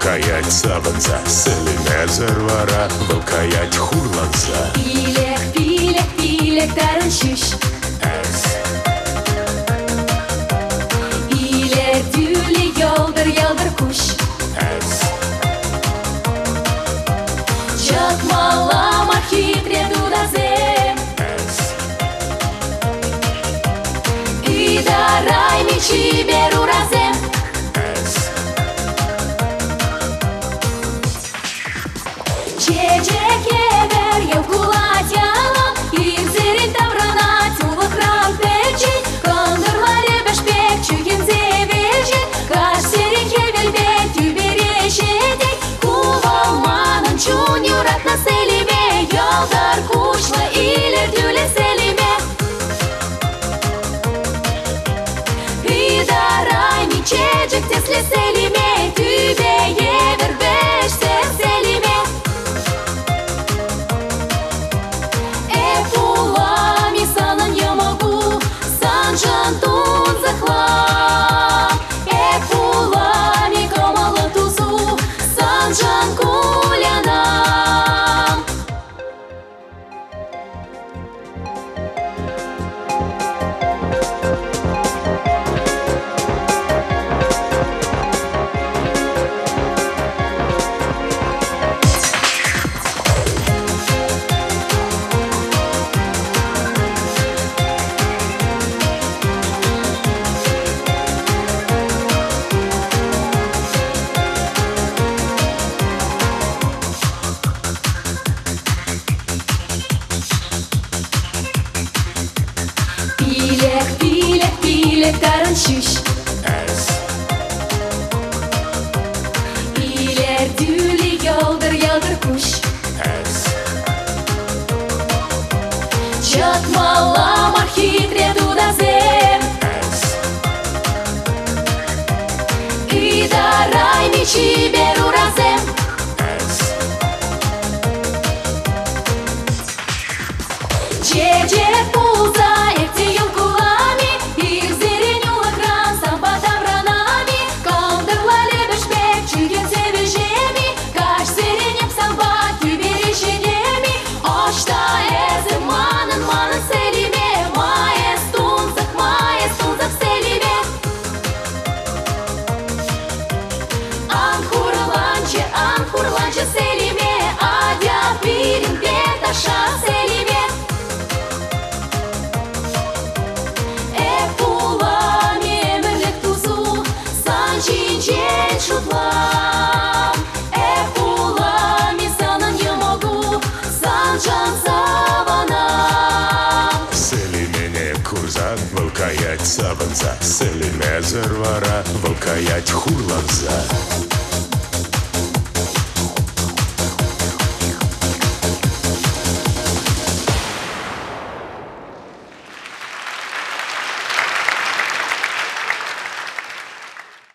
каять савӑнса, Селимесӗр вара вӑл каять хурланса. Пилӗк, пилӗк, пилӗк тарӑн ҫӳҫ. Эс. Илӗртӳллӗ йӑлтӑр-йӑлтӑр куҫ. Эс. Чӑтмалла мар хитре тутасем. Эс. Ытарайми чипер урасем. Эс. Чечек евӗр йӑл кулать ялан, ирсерен таврӑнать улӑхран пӗччен. Кӑнтӑрла лӗпӗш пек чӳхенсе вӗҫет, каҫсерен хӗвелпе тӳпере ҫӗтет. Ку вӑл манӑн чун юратнӑ Селиме, йӑлтӑр куҫлӑ илӗртӳллӗ Селиме. Ытарайми чечек тӗслӗ Селиме, тӳпе евӗр вӗҫсӗр Селиме. Эп пулам-и санӑн йӑмӑку, саншӑн тунсӑхлам. Эп пулам-и кӑмӑллӑ тусу, саншӑн кулянам. Пилӗк, пилӗк, пилӗк тарӑн ҫӳҫ. Эс. Илӗртӳллӗ йӑлтӑр-йӑлтӑр куҫ. Эс. Чӑтмалла мар хитре тутасем. Эс. Ытарайми чипер урасем. Эс. Чечек пулса иртсе йӑл кулам-и, ирсерен улӑхран санпа таврӑнам-и, кӑнтӑрла лӗпӗш пек чӳхенсе вӗҫем-и, каҫсерен эп санпа тӳпере ҫӗтем-и, ӑҫта эсӗ манӑн, манӑн Селиме, ма эс тунсӑх, ма эс тунсӑх Селиме. Ан хурланчӗ, ан хурланчӗ Селиме, атя пирӗнпе ташша Селиме. Эп пулам-и ӗмӗрлӗх тусу, сан ҫинчен шутлам. Эп пулам-и санӑн йӑмӑку, саншӑн савӑнам. Селимене курсан вӑл каять савӑнса, Селимесӗр вара вӑл каять хурланса.